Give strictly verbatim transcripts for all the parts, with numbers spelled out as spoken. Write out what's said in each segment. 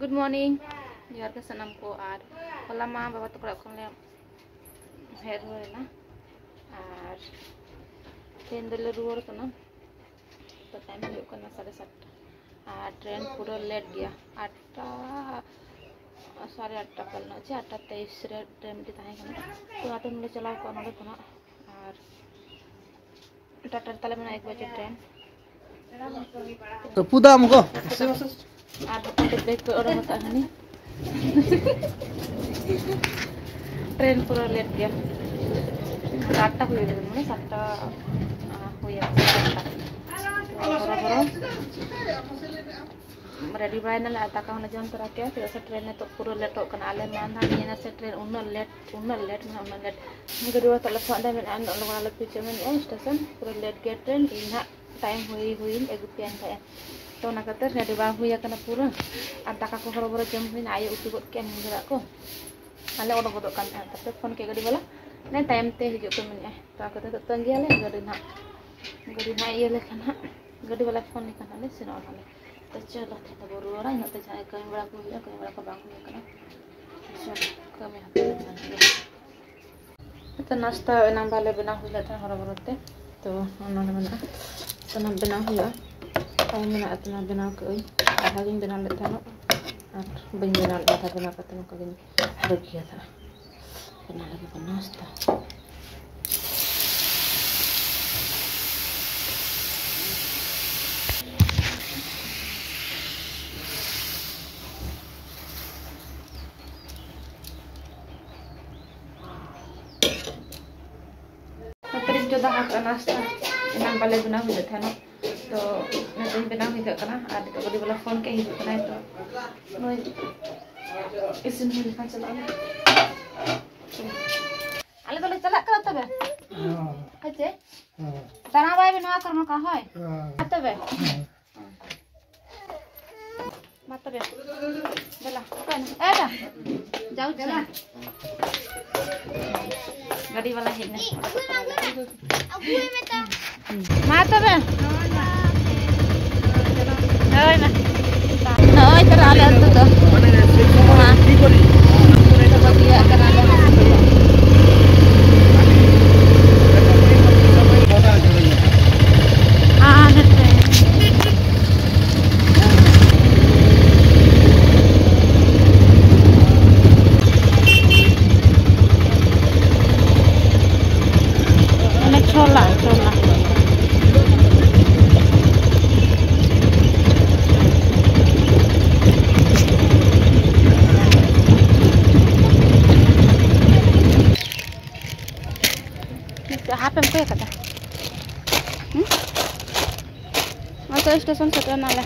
Good morning, ᱡᱚᱦᱟᱨ ᱜᱮ ᱥᱟᱱᱟᱢ ᱠᱚ᱾ ᱟᱨ ᱦᱚᱞᱟ ᱢᱟ ᱵᱟᱵᱟ ᱛᱟᱠᱚ ᱚᱲᱟᱜ ᱠᱷᱚᱱ ᱞᱮ ᱦᱮᱡ ᱨᱩᱣᱟᱹᱲ ᱮᱱᱟ, ᱟᱨ ᱛᱮᱦᱮᱧ ᱫᱚᱞᱮ ᱨᱩᱣᱟᱹᱲ ᱠᱟᱱᱟ᱾ ᱛᱚ ᱴᱟᱭᱤᱢ ᱦᱩᱭᱩᱜ ᱠᱟᱱᱟ ᱥᱟᱲᱮ ᱥᱟᱛᱴᱟ, ᱟᱨ ᱴᱨᱮᱱ ᱯᱩᱨᱟᱹ ᱞᱮᱴ ᱜᱮᱭᱟ᱾ ᱟᱴᱴᱟ, ᱥᱟᱲᱮ ᱟᱴᱴᱟ ᱯᱟᱞᱮᱱᱚᱜ ᱪᱮ ᱟᱴᱴᱟ ᱛᱮᱭᱤᱥ ᱨᱮ ᱴᱨᱮᱱ ᱢᱤᱫᱴᱮᱡ ᱛᱟᱦᱮᱸ ᱠᱟᱱᱟ᱾ ᱛᱚ ᱟᱴᱴᱟ ᱨᱮᱞᱮ ᱪᱟᱞᱟᱣ ᱠᱚᱜᱼᱟ ᱱᱚᱸᱰᱮ ᱠᱷᱚᱱᱟᱜ, ᱟᱨ ᱴᱟᱴᱟ ᱨᱮ ᱛᱟᱞᱮ ᱢᱮᱱᱟᱜᱼᱟ ᱮᱠ ᱵᱟᱡᱮ ᱴᱨᱮᱱ᱾ ᱛᱟᱹᱯᱩᱫᱟᱢ ᱜᱚ᱾ ᱟᱨ ᱦᱚᱯᱚᱱ ᱛᱮ ᱵᱮᱜᱽ ᱠᱚ ᱚᱰᱚᱠ ᱟᱠᱟᱫ ᱦᱟᱹᱱᱤ᱾ ᱴᱨᱮᱱ ᱯᱩᱨᱟᱹ ᱞᱮᱴ ᱜᱮᱭᱟ᱾ ᱟᱴᱴᱟ ᱦᱩᱭ ᱞᱮᱱᱟ, ᱢᱟᱱᱮ ᱥᱟᱛᱴᱟ, ᱟᱸ, ᱦᱩᱭ ᱟᱠᱟᱱᱟ, ᱥᱟᱛᱴᱟ᱾ ᱛᱚ ᱦᱚᱨᱚ ᱵᱚᱨᱚ ᱨᱮᱰᱤ ᱵᱟᱲᱟᱭ ᱱᱟᱞᱮ ᱟᱨ ᱫᱟᱠᱟ ᱦᱚᱸᱞᱮ ᱡᱚᱢ ᱛᱚᱨᱟ ᱠᱮᱜᱼᱟ, ᱪᱮᱫᱟᱜ ᱥᱮ ᱴᱨᱮᱱ ᱱᱤᱛᱚᱜ ᱯᱩᱨᱟᱹ ᱞᱮᱴᱚᱜ ᱠᱟᱱᱟ᱾ ᱟᱞᱮ ᱢᱟ ᱱᱟᱦᱟᱜ ᱱᱤᱭᱟᱹ ᱱᱟᱥᱮ ᱴᱨᱮᱱ ᱩᱱᱟᱹᱜ ᱞᱮᱴ, ᱩᱱᱟᱹᱜ ᱞᱮᱴ, ᱢᱟᱱᱮ ᱩᱱᱟᱹᱜ ᱞᱮᱴ᱾ ᱜᱟᱹᱰᱤ ᱵᱟᱞᱟ ᱛᱟᱞᱮ ᱯᱷᱳᱱ ᱫᱟ, ᱢᱮᱱᱮᱫᱼᱟ ᱩᱱᱟᱹᱜ ᱞᱚᱜᱚᱱ ᱟᱞᱚ ᱯᱮ ᱦᱤᱡᱩᱜᱼᱟ, ᱢᱮᱱᱮᱫᱼᱟ ᱥᱴᱮᱥᱚᱱ ᱯᱩᱨᱟᱹ ᱞᱮᱴ ᱜᱮᱭᱟ ᱴᱨᱮᱱ, ᱤᱧ ᱱᱟᱦᱟᱜ ᱴᱟᱭᱤᱢ ᱦᱩᱭ ᱦᱩᱭᱤᱧ ᱟᱹᱜᱩ ᱯᱮᱭᱟᱧ ᱛᱟᱦᱮᱸᱫ᱾ ᱛᱚ ᱚᱱᱟ ᱠᱷᱟᱹᱛᱤᱨ ᱨᱮᱰᱤ ᱵᱟᱝ ᱦᱩᱭ ᱟᱠᱟᱱᱟ ᱯᱩᱨᱟᱹ, ᱟᱨ ᱫᱟᱠᱟ ᱠᱚ ᱦᱚᱨᱚ ᱵᱚᱨᱚ ᱡᱚᱢ ᱦᱩᱭᱱᱟ, ᱟᱭᱳ ᱩᱛᱩ ᱜᱚᱫ ᱠᱮᱫᱼᱟ ᱧᱤᱫᱟᱹ ᱫᱟᱜ ᱠᱚ᱾ ᱟᱞᱮ ᱚᱰᱚᱠ ᱜᱚᱫᱚᱜ ᱠᱟᱱ ᱛᱟᱦᱮᱸᱫ, ᱛᱟᱨᱯᱚᱨᱮ ᱯᱷᱳᱱ ᱠᱮᱫ ᱜᱟᱹᱰᱤ ᱵᱟᱞᱟ, ᱢᱟᱱᱮ ᱴᱟᱭᱤᱢ ᱛᱮ ᱦᱤᱡᱩᱜ ᱯᱮ ᱢᱮᱱᱮᱫᱼᱟ᱾ ᱛᱚ ᱟᱠᱚ ᱫᱚ ᱛᱟᱺᱜᱤᱭᱟᱞᱮ ᱜᱟᱹᱰᱤ ᱱᱟᱦᱟᱜ, ᱜᱟᱹᱰᱤ ᱱᱟᱦᱟᱜ ᱤᱭᱟᱹ ᱞᱮᱠᱷᱟᱱ ᱦᱟᱸᱜ, ᱜᱟᱹᱰᱤ ᱵᱟᱞᱟ ᱯᱷᱳᱱ ᱞᱮᱠᱷᱟᱱ ᱦᱟᱸᱜ ᱞᱮ ᱥᱮᱱᱚᱜᱼᱟ ᱱᱟᱦᱟᱜ ᱞᱮ᱾ ᱛᱚ ᱪᱚᱞᱚ ᱛᱮᱦᱮᱧ ᱫᱚᱵᱚ ᱨᱩᱣᱟᱹᱲᱟ, ᱤᱱᱟᱹᱜ ᱛᱮ ᱡᱟᱦᱟᱸᱭ ᱠᱟᱹᱢᱤ ᱵᱟᱲᱟ ᱠᱚ ᱦᱩᱭᱩᱜᱼᱟ, ᱠᱟᱹᱢᱤ ᱵᱟᱲᱟ ᱠᱚ ᱵᱟᱝ ᱦᱩᱭ ᱟᱠᱟᱱᱟ᱾ ᱪᱚᱞᱚ ᱠᱟᱹᱢᱤ ᱦᱟᱛᱟᱣ ᱞᱮᱠᱷᱟᱱ ᱜᱮ᱾ ᱛᱚ ᱱᱟᱥᱛᱟ ᱮᱱᱟᱝ ᱵᱟᱞᱮ ᱵᱮᱱᱟᱣ ᱦᱩᱭ ᱞᱮᱫ ᱛᱟᱦᱮᱸᱫ ᱦᱚᱨᱚ ᱵᱚᱨᱚ ᱛᱮ, ᱛᱚ ᱱᱚᱰᱮ ᱢᱮᱱᱟᱜᱼᱟ᱾ ᱛᱟᱱᱟᱜ ᱵᱮᱱᱟᱣ ᱦᱩᱭᱩᱜᱼᱟ, ᱴᱟᱭᱤᱢ ᱢᱮᱱᱟᱜᱼᱟ᱾ ᱛᱟᱱᱟᱜ ᱵᱮᱱᱟᱣ ᱠᱟᱜ ᱟᱹᱧ, ᱟᱫᱷᱟ ᱜᱤᱧ ᱵᱮᱱᱟᱣ ᱞᱮᱫ ᱛᱟᱦᱮᱱᱚᱜ, ᱟᱨ ᱵᱟᱹᱧ ᱵᱮᱱᱟᱣ ᱞᱮᱫᱟ᱾ ᱟᱫᱷᱟ ᱵᱮᱱᱟᱣ ᱠᱟᱛᱮ ᱱᱚᱝᱠᱟ ᱜᱤᱧ ᱵᱟᱹᱜᱤᱭᱟᱫᱟ᱾ ᱵᱮᱱᱟᱣ ᱞᱟᱹᱜᱤᱫ ᱵᱚᱱ ᱱᱟᱥᱛᱟ᱾ ᱱᱚᱛᱮᱨᱤᱧ ᱪᱚᱸᱫᱟ ᱟᱠᱟᱫᱼᱟ ᱱᱟᱥᱛᱟ, ᱮᱱᱟᱝ ᱵᱟᱞᱮ ᱵᱮᱱᱟᱣ ᱦᱩᱭ ᱞᱮᱫ ᱛᱟᱦᱮᱱᱟ, ᱛᱚ ᱱᱤᱛᱚᱜ ᱤᱧ ᱵᱮᱱᱟᱣ ᱦᱩᱭ ᱠᱟᱜ ᱠᱟᱱᱟ᱾ ᱟᱨ ᱱᱤᱛᱚᱜ ᱜᱟᱹᱰᱤ ᱵᱟᱞᱟ ᱯᱷᱳᱱ ᱠᱮᱫ ᱦᱤᱡᱩᱜ ᱠᱟᱱᱟᱭ, ᱛᱚ ᱱᱩᱭ ᱤᱥᱤᱱ ᱦᱩᱭ ᱞᱮᱠᱷᱟᱱ ᱪᱟᱞᱟᱜ ᱟᱞᱮ᱾ ᱟᱞᱮ ᱫᱚᱞᱮ ᱪᱟᱞᱟᱜ ᱠᱟᱱᱟ ᱛᱚᱵᱮ᱾ ᱦᱮᱸ ᱪᱮ? ᱦᱮᱸ᱾ ᱫᱟᱬᱟ ᱵᱟᱭ ᱵᱮᱱᱟᱣ ᱠᱟᱨ ᱱᱚᱠᱟ ᱦᱳᱭ᱾ ᱦᱮᱸ᱾ ᱛᱚᱵᱮ᱾ ᱦᱮᱸ᱾ ᱢᱟ ᱛᱚᱵᱮ᱾ ᱫᱮᱞᱟ, ᱚᱠᱚᱭ ᱱᱟ? ᱮ ᱫᱟ᱾ ᱡᱟᱣ ᱪᱮ᱾ ᱜᱟᱹᱰᱤ ᱵᱟᱞᱟ ᱦᱮᱡ ᱱᱟ᱾ ᱢᱟ ᱛᱚᱵᱮ᱾ ᱦᱳᱭ ᱢᱟ᱾ ᱱᱚᱜᱼᱚᱭ ᱛᱚᱨᱟ ᱟᱞᱮ ᱟᱹᱛᱩ ᱫᱚ ᱵᱟᱹᱜᱤᱭᱟᱜ ᱠᱟᱱᱟ ᱞᱮ᱾ ᱟᱨ ᱱᱚᱛᱮ ᱚᱱᱮ ᱪᱷᱳᱞᱟ, ᱪᱷᱳᱞᱟ᱾ ᱱᱤᱛᱚᱜ ᱦᱟᱯ ᱮᱢ ᱠᱚᱭ ᱠᱟᱫᱟ? ᱦᱩᱸ? ᱱᱚᱜᱼᱚᱭ ᱛᱚ ᱥᱴᱮᱥᱚᱱ ᱥᱮᱴᱮᱨ ᱱᱟᱞᱮ᱾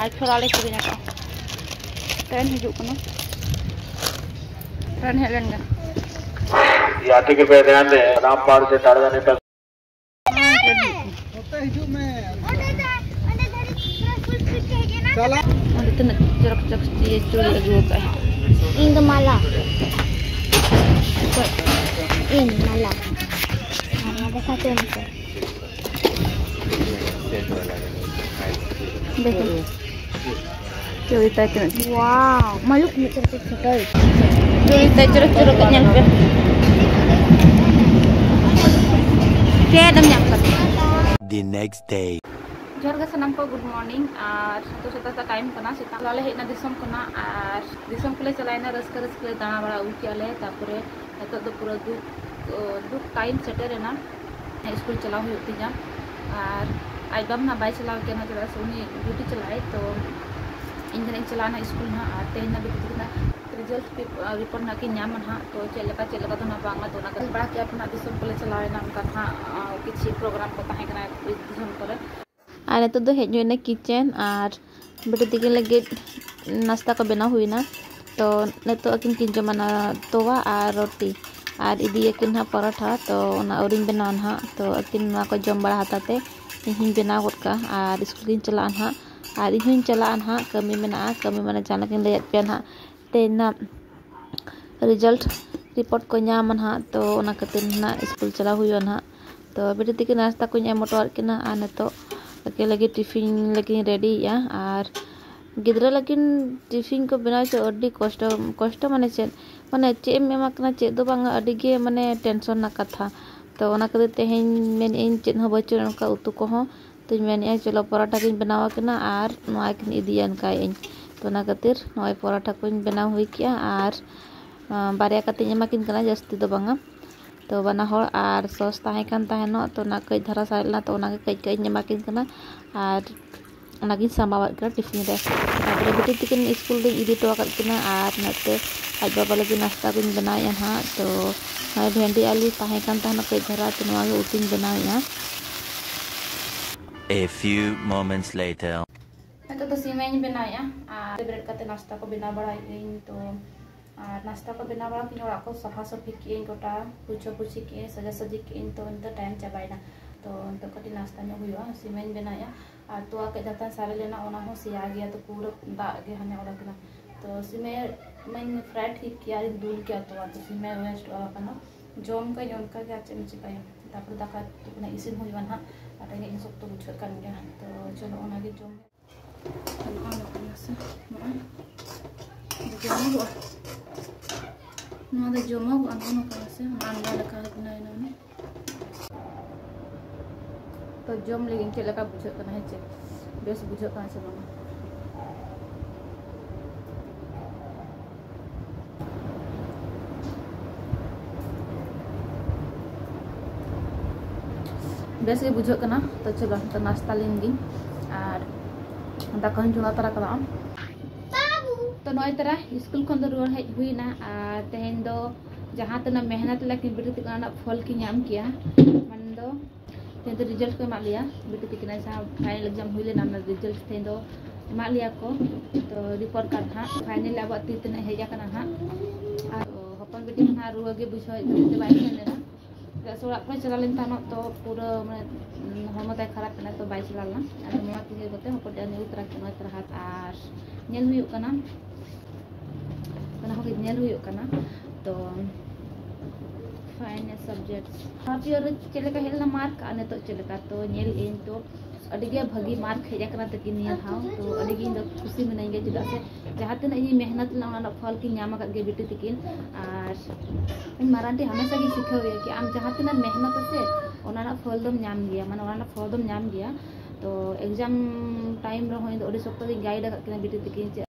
ᱟᱨ ᱪᱷᱳᱞᱟ ᱞᱮ ᱠᱤᱨᱤᱧ ᱟᱠᱟᱫᱼᱟ᱾ ᱴᱨᱮᱱ ᱦᱤᱡᱩᱜ ᱠᱟᱱᱟ᱾ ᱴᱨᱮᱱ ᱦᱮᱡ ᱞᱮᱱ ᱜᱮ᱾ यात्री कृपया ध्यान दें, रामपाल से ताड़ादानी तक। ᱚᱸᱰᱮ ᱛᱤᱱᱟᱹᱜ ᱪᱚᱨᱚᱠ ᱪᱚᱨᱚᱠ ᱪᱩᱲᱤ ᱟᱹᱜᱩ ᱟᱠᱟᱫᱼᱟᱭ᱾ ᱤᱧ ᱫᱚ ᱢᱟᱞᱟ᱾ ᱤᱧ ᱢᱟᱞᱟ᱾ ᱢᱟᱞᱟ ᱫᱮᱠᱷᱟ ᱦᱚᱪᱚ ᱢᱮᱥᱮ᱾ ᱫᱮᱠᱷᱚ᱾ ᱪᱩᱲᱤ ᱛᱟᱭ ᱛᱤᱱᱟᱹᱜ ᱪᱚᱨᱚᱠ᱾ ᱣᱟᱣ, ᱢᱟᱞᱩᱠ ᱢᱤᱫᱴᱮᱱ ᱪᱮᱫ ᱯᱷᱳᱴᱳ᱾ ᱪᱩᱲᱤ ᱛᱟᱭ ᱪᱚᱨᱚᱠ ᱪᱚᱨᱚᱠ ᱧᱮᱞ ᱯᱮ᱾ ᱪᱮᱫ ᱮᱢ ᱧᱟᱢ ᱠᱟᱫᱟ? The next day. ᱡᱚᱦᱟᱨ ᱜᱮ ᱥᱟᱱᱟᱢ ᱠᱚ, ᱜᱩᱰ ᱢᱚᱨᱱᱤᱝ᱾ ᱟᱨ ᱱᱤᱛᱚᱜ ᱥᱮᱛᱟᱜ ᱥᱮᱛᱟᱜ ᱴᱟᱭᱤᱢ ᱠᱟᱱᱟ, ᱥᱮᱛᱟᱜ ᱞᱮ ᱦᱮᱡ ᱮᱱᱟ ᱫᱤᱥᱚᱢ ᱠᱷᱚᱱᱟᱜ, ᱟᱨ ᱫᱤᱥᱚᱢ ᱠᱚᱞᱮ ᱪᱟᱞᱟᱣᱮᱱᱟ, ᱨᱟᱹᱥᱠᱟᱹ ᱨᱟᱹᱥᱠᱟᱹ ᱞᱮ ᱫᱟᱬᱟ ᱵᱟᱲᱟ ᱟᱹᱜᱩ ᱠᱮᱜᱼᱟ ᱞᱮ᱾ ᱛᱟᱨᱯᱚᱨᱮ ᱱᱤᱛᱚᱜ ᱫᱚ ᱯᱩᱨᱟᱹ ᱫᱩᱠ, ᱫᱩᱠ ᱴᱟᱭᱤᱢ ᱥᱮᱴᱮᱨᱮᱱᱟ, ᱥᱠᱩᱞ ᱪᱟᱞᱟᱣ ᱦᱩᱭᱩᱜ ᱛᱤᱧᱟ᱾ ᱟᱨ ᱟᱡ ᱵᱟᱵᱟ ᱱᱟᱦᱟᱜ ᱵᱟᱭ ᱪᱟᱞᱟᱣ ᱠᱟᱱᱟ, ᱪᱮᱫᱟᱜ ᱥᱮ ᱩᱱᱤ ᱰᱤᱭᱩᱴᱤ ᱪᱟᱞᱟᱜᱼᱟᱭ᱾ ᱛᱚ ᱤᱧ ᱫᱚ ᱱᱟᱦᱟᱜ ᱤᱧ ᱪᱟᱞᱟᱜᱼᱟ ᱱᱟᱦᱟᱜ ᱥᱠᱩᱞ ᱱᱟᱦᱟᱜ, ᱟᱨ ᱛᱮᱦᱮᱧ ᱱᱟᱦᱟᱜ ᱵᱤᱴᱤ ᱛᱟᱹᱠᱤᱱ ᱱᱟᱦᱟᱜ ᱨᱤᱡᱟᱞᱴ ᱨᱤᱯᱳᱨᱴ ᱱᱟᱦᱟᱜ ᱠᱤᱱ ᱧᱟᱢᱟ ᱱᱟᱦᱟᱜ᱾ ᱛᱚ ᱪᱮᱫ ᱞᱮᱠᱟ, ᱪᱮᱫ ᱞᱮᱠᱟ ᱫᱚ ᱱᱟᱦᱟᱜ ᱵᱟᱝᱟ, ᱛᱚ ᱚᱱᱟ ᱠᱚ ᱧᱮᱞ ᱵᱟᱲᱟ ᱠᱮᱜᱼᱟ ᱯᱮ ᱱᱟᱦᱟᱜ᱾ ᱫᱤᱥᱚᱢ ᱠᱚᱞᱮ ᱪᱟᱞᱟᱣᱮᱱᱟ, ᱚᱱᱠᱟ ᱱᱟᱦᱟᱜ, ᱟᱸ, ᱠᱤᱪᱷᱩ ᱯᱨᱳᱜᱨᱟᱢ ᱠᱚ ᱛᱟᱦᱮᱸ ᱠᱟᱱᱟ ᱫᱤᱥᱚᱢ ᱠᱚᱨᱮ᱾ ᱟᱨ ᱱᱤᱛᱚᱜ ᱫᱚ ᱦᱮᱡ ᱦᱩᱭᱱᱟ ᱠᱤᱪᱮᱱ, ᱟᱨ ᱵᱤᱴᱤ ᱛᱟᱹᱠᱤᱱ ᱞᱟᱹᱜᱤᱫ ᱱᱟᱥᱛᱟ ᱠᱚ ᱵᱮᱱᱟᱣ ᱦᱩᱭᱱᱟ᱾ ᱛᱚ ᱱᱤᱛᱚᱜ ᱟᱹᱠᱤᱱ ᱠᱤᱱ ᱡᱚᱢᱟ ᱱᱟ ᱛᱚᱣᱟ ᱟᱨ ᱨᱩᱴᱤ, ᱟᱨ ᱤᱫᱤᱭᱟᱠᱤᱱ ᱱᱟᱦᱟᱜ ᱯᱚᱨᱚᱴᱷᱟ᱾ ᱛᱚ ᱚᱱᱟ ᱟᱹᱣᱨᱤᱧ ᱵᱮᱱᱟᱣᱟ ᱱᱟᱦᱟᱜ᱾ ᱛᱚ ᱟᱹᱠᱤᱱ ᱱᱚᱣᱟ ᱠᱚ ᱡᱚᱢ ᱵᱟᱲᱟ ᱦᱟᱛᱟᱣ ᱛᱮ ᱤᱧ ᱦᱚᱸᱧ ᱵᱮᱱᱟᱣ ᱜᱚᱫ ᱠᱟᱜᱼᱟ, ᱟᱨ ᱥᱠᱩᱞ ᱜᱤᱧ ᱪᱟᱞᱟᱜᱼᱟ ᱱᱟᱦᱟᱜ᱾ ᱟᱨ ᱤᱧ ᱦᱚᱸᱧ ᱪᱟᱞᱟᱜᱼᱟ ᱱᱟᱦᱟᱜ, ᱠᱟᱹᱢᱤ ᱢᱮᱱᱟᱜᱼᱟ, ᱠᱟᱹᱢᱤ ᱢᱟᱱᱮ ᱡᱟᱦᱟᱸ ᱞᱮᱠᱟᱧ ᱞᱟᱹᱭᱟᱫ ᱯᱮᱭᱟ ᱱᱟᱦᱟᱜ, ᱛᱮᱦᱮᱧ ᱱᱟᱦᱟᱜ ᱨᱤᱡᱟᱞᱴ ᱨᱤᱯᱳᱨᱴ ᱠᱚ ᱧᱟᱢᱟ ᱱᱟᱦᱟᱜ᱾ ᱛᱚ ᱚᱱᱟ ᱠᱷᱟᱹᱛᱤᱨ ᱱᱟᱦᱟᱜ ᱥᱠᱩᱞ ᱪᱟᱞᱟᱣ ᱦᱩᱭᱩᱜᱼᱟ ᱱᱟᱦᱟᱜ᱾ ᱛᱚ ᱵᱤᱴᱤ ᱛᱟᱹᱠᱤᱱ ᱱᱟᱥᱛᱟ ᱠᱚᱧ ᱮᱢ ᱦᱚᱴᱚᱣᱟᱫ ᱠᱤᱱᱟ, ᱟᱨ ᱱᱤᱛᱚᱜ ᱟᱹᱠᱤᱱ ᱞᱟᱹᱜᱤᱫ ᱴᱤᱯᱷᱤᱱ ᱞᱟᱹᱜᱤᱫ ᱤᱧ ᱨᱮᱰᱤᱭᱮᱫᱼᱟ᱾ ᱟᱨ ᱜᱤᱫᱽᱨᱟᱹ ᱞᱟᱹᱜᱤᱫ ᱴᱤᱯᱷᱤᱱ ᱠᱚ ᱵᱮᱱᱟᱣ ᱪᱮᱫ ᱟᱹᱰᱤ ᱠᱚᱥᱴᱚ, ᱠᱚᱥᱴᱚ ᱢᱟᱱᱮ ᱪᱮᱫ, ᱢᱟᱱᱮ ᱪᱮᱫ ᱮᱢ ᱮᱢᱟ ᱠᱟᱱᱟ ᱪᱮᱫ ᱫᱚ ᱵᱟᱝᱟ, ᱟᱹᱰᱤ ᱜᱮ ᱢᱟᱱᱮ ᱴᱮᱱᱥᱚᱱ ᱨᱮᱱᱟᱜ ᱠᱟᱛᱷᱟ᱾ ᱛᱚ ᱚᱱᱟ ᱠᱷᱟᱹᱛᱤᱨ ᱛᱮᱦᱮᱧ ᱢᱮᱱᱮᱫ ᱟᱹᱧ ᱪᱮᱫ ᱦᱚᱸ ᱵᱟᱹᱪᱩᱜ ᱚᱱᱠᱟ ᱩᱛᱩ ᱠᱚᱦᱚᱸ, ᱛᱚᱧ ᱢᱮᱱᱮᱫᱼᱟ ᱪᱚᱞᱚ ᱯᱚᱨᱚᱴᱟ ᱜᱤᱧ ᱵᱮᱱᱟᱣ ᱟᱠᱤᱱᱟ ᱟᱨ ᱱᱚᱣᱟ ᱠᱤᱱ ᱤᱫᱤᱭᱟ ᱚᱱᱠᱟᱭᱮᱫ ᱟᱹᱧ᱾ ᱛᱚ ᱚᱱᱟ ᱠᱷᱟᱹᱛᱤᱨ ᱱᱚᱜᱼᱚᱭ ᱯᱚᱨᱚᱴᱟ ᱠᱚᱧ ᱵᱮᱱᱟᱣ ᱦᱩᱭ ᱠᱮᱜᱼᱟ ᱟᱨ, ᱟᱸ, ᱵᱟᱨᱭᱟ ᱠᱟᱛᱮᱧ ᱮᱢᱟ ᱠᱤᱱ ᱠᱟᱱᱟ, ᱡᱟᱹᱥᱛᱤ ᱫᱚ ᱵᱟᱝᱟ᱾ ᱛᱚ ᱵᱟᱱᱟ ᱦᱚᱲ ᱟᱨ ᱥᱚᱥ ᱛᱟᱦᱮᱸ ᱠᱟᱱ ᱛᱟᱦᱮᱱᱚᱜ, ᱛᱚ ᱚᱱᱟ ᱠᱟᱹᱡ ᱫᱷᱟᱨᱟ ᱥᱟᱨᱮᱡ ᱞᱮᱱᱟ, ᱛᱚ ᱚᱱᱟᱜᱮ ᱠᱟᱹᱡ ᱠᱟᱹᱡ ᱤᱧ ᱮᱢᱟ ᱠᱤᱱ ᱠᱟᱱᱟ ᱟᱨ ᱚᱱᱟᱜᱤᱧ ᱥᱟᱢᱵᱟᱣᱟᱫ ᱠᱟᱱᱟ ᱴᱤᱯᱷᱤᱱ ᱨᱮ᱾ ᱛᱟᱨᱯᱚᱨᱮ ᱵᱤᱴᱤ ᱛᱤᱠᱤᱱ ᱥᱠᱩᱞ ᱫᱚᱧ ᱤᱫᱤ ᱦᱚᱴᱚ ᱟᱠᱟᱫ ᱠᱤᱱᱟ ᱟᱨ ᱱᱚᱛᱮ ᱟᱡ ᱵᱟᱵᱟ ᱞᱟᱹᱜᱤᱫ ᱱᱟᱥᱛᱟ ᱠᱚᱧ ᱵᱮᱱᱟᱣᱮᱫᱼᱟ ᱱᱟᱦᱟᱜ᱾ ᱛᱚ ᱱᱚᱜᱼᱚᱭ ᱵᱷᱮᱱᱰᱤ ᱟᱹᱞᱩ ᱛᱟᱦᱮᱸ ᱠᱟᱱ ᱛᱟᱦᱮᱱᱟ ᱠᱟᱹᱡ ᱫᱷᱟᱨᱟ, ᱛᱚ ᱱᱚᱣᱟ ᱜᱮ ᱩᱛᱩᱧ ᱵᱮᱱᱟᱣᱮᱫᱼᱟ᱾ A few moments later. ᱱᱤᱛᱚᱜ ᱫᱚ ᱥᱤᱢᱟᱹᱧ ᱵᱮᱱᱟᱣᱮᱫᱼᱟ ᱟᱨ ᱵᱮᱨᱮᱫ ᱠᱟᱛᱮ ᱱᱟᱥᱛᱟ ᱠᱚ ᱵᱮᱱᱟᱣ ᱵᱟᱲᱟᱭᱮᱫ ᱟᱹᱧ᱾ ᱛᱚ ᱟᱨ ᱱᱟᱥᱛᱟ ᱠᱚ ᱵᱮᱱᱟᱣ ᱵᱟᱲᱟ ᱠᱤᱫᱟᱹᱧ, ᱚᱲᱟᱜ ᱠᱚ ᱥᱟᱯᱷᱟ ᱥᱟᱹᱯᱷᱤ ᱠᱮᱫᱟᱹᱧ, ᱜᱚᱴᱟ ᱯᱩᱪᱷᱟᱹ ᱯᱩᱪᱷᱤ ᱠᱮᱫᱟᱹᱧ, ᱥᱟᱡᱟ ᱥᱟᱹᱡᱤ ᱠᱮᱫᱟᱹᱧ᱾ ᱛᱚ ᱱᱤᱛᱚᱜ ᱴᱟᱭᱤᱢ ᱪᱟᱵᱟᱭᱮᱱᱟ, ᱛᱚ ᱱᱤᱛᱚᱜ ᱠᱟᱹᱴᱤᱡ ᱱᱟᱥᱛᱟ ᱧᱚᱜ ᱦᱩᱭᱩᱜᱼᱟ᱾ ᱥᱤᱢᱟᱹᱧ ᱵᱮᱱᱟᱣᱮᱫᱼᱟ ᱟᱨ ᱛᱚᱣᱟ ᱠᱟᱹᱡ ᱫᱟᱛᱟᱧ ᱥᱟᱨᱮ ᱞᱮᱱᱟ, ᱚᱱᱟ ᱦᱚᱸ ᱥᱮᱭᱟ ᱜᱮᱭᱟ, ᱛᱚ ᱯᱩᱨᱟᱹ ᱫᱟᱜ ᱜᱮ ᱦᱟᱱᱮ ᱚᱰᱚᱠᱮᱱᱟ᱾ ᱛᱚ ᱥᱤᱢᱟᱹᱭ ᱢᱟᱧ ᱯᱷᱨᱟᱭ ᱴᱷᱤᱠ ᱠᱮᱭᱟ ᱟᱨᱤᱧ ᱫᱩᱞ ᱠᱮᱭᱟ ᱛᱚᱣᱟ, ᱛᱚ ᱥᱤᱢᱟᱹᱭ ᱳᱭᱮᱥᱴ ᱟᱠᱟᱱᱟ᱾ ᱡᱚᱢ ᱠᱟᱹᱧ ᱚᱱᱠᱟ ᱜᱮ, ᱟᱨ ᱪᱮᱫ ᱮᱢ ᱪᱤᱠᱟᱹᱭᱟ? ᱛᱟᱨᱯᱚᱨᱮ ᱫᱟᱠᱟ ᱩᱛᱩ ᱠᱚ ᱤᱥᱤᱱ ᱦᱩᱭᱩᱜᱼᱟ ᱱᱟᱦᱟᱜ, ᱟᱨ ᱨᱮᱸᱜᱮᱡ ᱦᱚᱸ ᱥᱚᱠᱛᱚ ᱵᱩᱡᱷᱟᱹᱜ ᱠᱟᱱ ᱜᱮᱭᱟ᱾ ᱛᱚ ᱪᱚᱞᱚ ᱚᱱᱟᱜᱮ ᱡᱚᱢ᱾ ᱱᱚᱜᱼᱚᱭ ᱱᱚᱜᱼᱚᱭ ᱱᱟᱥᱮ, ᱱᱚᱜᱼᱚᱭ ᱡᱚᱢᱚᱜᱚᱜᱼᱟ᱾ ᱱᱚᱣᱟ ᱫᱚ ᱡᱚᱢᱚᱜᱚᱜᱼᱟ, ᱱᱚᱜᱼᱚ ᱱᱚᱝᱠᱟ ᱱᱟᱥᱮ ᱟᱱᱰᱟ ᱞᱮᱠᱟ ᱦᱩᱭᱩᱜ ᱠᱟᱱᱟ, ᱱᱚᱜᱼᱚᱭ᱾ ᱛᱚ ᱡᱚᱢ ᱞᱟᱹᱜᱤᱫ ᱪᱮᱫ ᱞᱮᱠᱟ ᱵᱩᱡᱷᱟᱹᱜ ᱠᱟᱱᱟ, ᱦᱮᱸ ᱪᱮ? ᱵᱮᱥ ᱵᱩᱡᱷᱟᱹᱜ ᱠᱟᱱᱟ ᱥᱮ ᱵᱟᱝᱟ? ᱵᱮᱥ ᱜᱮ ᱵᱩᱡᱷᱟᱹᱜ ᱠᱟᱱᱟ᱾ ᱛᱚ ᱪᱚᱞᱚ, ᱱᱤᱛᱚᱜ ᱱᱟᱥᱛᱟ ᱞᱮᱱ ᱜᱤᱧ ᱟᱨ ᱫᱟᱠᱟ ᱦᱚᱸᱧ ᱪᱚᱸᱫᱟ ᱛᱟᱨᱟ ᱠᱟᱫᱟ᱾ ᱛᱚ ᱱᱚᱜᱼᱚᱭ ᱛᱟᱨᱟ ᱥᱠᱩᱞ ᱠᱷᱚᱱ ᱫᱚ ᱨᱩᱣᱟᱹᱲ ᱦᱮᱡ ᱦᱩᱭᱱᱟ ᱟᱨ ᱛᱮᱦᱮᱧ ᱫᱚ ᱡᱟᱦᱟᱸ ᱛᱤᱱᱟᱹᱜ ᱢᱮᱦᱱᱚᱛ ᱞᱮ ᱠᱤᱱ ᱵᱤᱴᱤ ᱛᱟᱹᱠᱤᱱ ᱚᱱᱟ ᱨᱮᱱᱟᱜ ᱯᱷᱚᱞ ᱠᱤᱱ ᱧᱟᱢ ᱠᱮᱜᱼᱟ᱾ ᱢᱟᱱᱮ ᱫᱚ ᱛᱮᱦᱮᱧ ᱫᱚ ᱨᱮᱡᱟᱞᱴ ᱠᱚ ᱮᱢᱟᱜ ᱞᱮᱭᱟ, ᱵᱤᱴᱤ ᱛᱟᱹᱠᱤᱱᱟᱜ ᱡᱟᱦᱟᱸ ᱯᱷᱟᱭᱱᱮᱞ ᱮᱠᱡᱟᱢ ᱦᱩᱭ ᱞᱮᱱᱟ, ᱚᱱᱟ ᱨᱮᱡᱟᱞᱴ ᱛᱮᱦᱮᱧ ᱫᱚ ᱮᱢᱟᱜ ᱞᱮᱭᱟ ᱠᱚ᱾ ᱛᱚ ᱨᱤᱯᱳᱨᱴ ᱠᱟᱨᱰ ᱦᱟᱸᱜ ᱯᱷᱟᱭᱱᱮᱞ ᱟᱵᱚᱣᱟᱜ ᱛᱤ ᱛᱤᱱᱟᱹᱜ ᱦᱮᱡ ᱟᱠᱟᱱᱟ ᱦᱟᱸᱜ᱾ ᱟᱨ ᱦᱚᱯᱚᱱ ᱵᱤᱴᱤ ᱢᱟ ᱦᱟᱸᱜ ᱨᱩᱣᱟᱹ ᱜᱮ ᱵᱩᱡᱷᱟᱹᱣᱮᱫ ᱠᱷᱟᱹᱛᱤᱨ ᱛᱮ ᱵᱟᱭ ᱥᱮᱱ ᱞᱮᱱᱟ᱾ ᱪᱮᱫᱟᱜ ᱥᱮ ᱚᱲᱟᱜ ᱠᱚᱭ ᱪᱟᱞᱟᱣ ᱞᱮᱱ ᱛᱟᱦᱮᱱᱚᱜ, ᱛᱚ ᱯᱩᱨᱟᱹ ᱢᱟᱱᱮ ᱦᱚᱲᱢᱚ ᱛᱟᱭ ᱠᱷᱟᱨᱟᱯ ᱮᱱᱟ, ᱛᱚ ᱵᱟᱭ ᱪᱟᱞᱟᱣ ᱞᱮᱱᱟ᱾ ᱟᱫᱚ ᱱᱚᱣᱟ ᱛᱮᱜᱮ ᱠᱟᱛᱮ ᱦᱚᱯᱚᱱ ᱴᱷᱮᱱ ᱟᱹᱜᱩ ᱛᱚᱨᱟ ᱠᱮᱫ ᱱᱚᱜᱼᱚᱭ ᱛᱚᱨᱟ ᱦᱟᱛ ᱟᱨ ᱧᱮᱞ ᱦᱩᱭᱩᱜ ᱠᱟᱱᱟ, ᱚᱱᱟ ᱦᱚᱸ ᱧᱮᱞ ᱦᱩᱭᱩᱜ ᱠᱟᱱᱟ᱾ ᱛᱚ ᱯᱷᱟᱭᱤᱱ ᱥᱟᱵᱡᱮᱠᱴ ᱦᱟᱯ ᱤᱭᱟᱨ ᱨᱮ ᱪᱮᱫ ᱞᱮᱠᱟ ᱦᱮᱡ ᱞᱮᱱᱟ ᱢᱟᱨᱠ ᱟᱨ ᱱᱤᱛᱚᱜ ᱪᱮᱫ ᱞᱮᱠᱟ, ᱛᱚ ᱧᱮᱞ ᱟᱹᱧ᱾ ᱛᱚ ᱟᱹᱰᱤ ᱜᱮ ᱵᱷᱟᱹᱜᱤ ᱢᱟᱨᱠ ᱦᱮᱡ ᱟᱠᱟᱱᱟ ᱛᱟᱹᱠᱤᱱ ᱱᱤᱭᱟᱹ ᱫᱷᱟᱣ᱾ ᱛᱚ ᱟᱹᱰᱤ ᱜᱮ ᱤᱧ ᱫᱚ ᱠᱩᱥᱤ ᱢᱤᱱᱟᱹᱧ ᱜᱮᱭᱟ, ᱪᱮᱫᱟᱜ ᱥᱮ ᱡᱟᱦᱟᱸ ᱛᱤᱱᱟᱹᱜ ᱤᱧ ᱢᱮᱦᱱᱚᱛ ᱞᱮᱱᱟ, ᱚᱱᱟ ᱨᱮᱱᱟᱜ ᱯᱷᱚᱞ ᱠᱤᱱ ᱧᱟᱢ ᱟᱠᱟᱫ ᱜᱮᱭᱟ ᱵᱤᱴᱤ ᱛᱟᱹᱠᱤᱱ᱾ ᱟᱨ ᱤᱧ ᱢᱟᱨᱟᱝ ᱴᱷᱮᱱ ᱦᱟᱢᱮᱥᱟ ᱜᱮ ᱥᱤᱠᱷᱟᱹᱣ ᱮᱭᱟ ᱠᱤ ᱟᱢ ᱡᱟᱦᱟᱸ ᱛᱤᱱᱟᱹᱜ ᱢᱮᱦᱱᱚᱛ ᱟᱥᱮ, ᱚᱱᱟ ᱨᱮᱱᱟᱜ ᱯᱷᱚᱞ ᱫᱚᱢ ᱧᱟᱢ ᱜᱮᱭᱟ, ᱢᱟᱱᱮ ᱚᱱᱟ ᱨᱮᱱᱟᱜ ᱯᱷᱚᱞ ᱫᱚᱢ ᱧᱟᱢ ᱜᱮᱭᱟ᱾ ᱛᱚ ᱮᱠᱡᱟᱢ ᱴᱟᱭᱤᱢ ᱨᱮᱦᱚᱸ ᱤᱧ ᱫᱚ ᱟᱹᱰᱤ ᱥᱚᱠᱛᱚ ᱜᱤᱧ ᱜᱟᱭᱤᱰ ᱟᱠᱟᱫ ᱠᱤᱱᱟ ᱵᱤᱴᱤ ᱛᱟᱹᱠᱤᱱ, ᱪᱮᱫ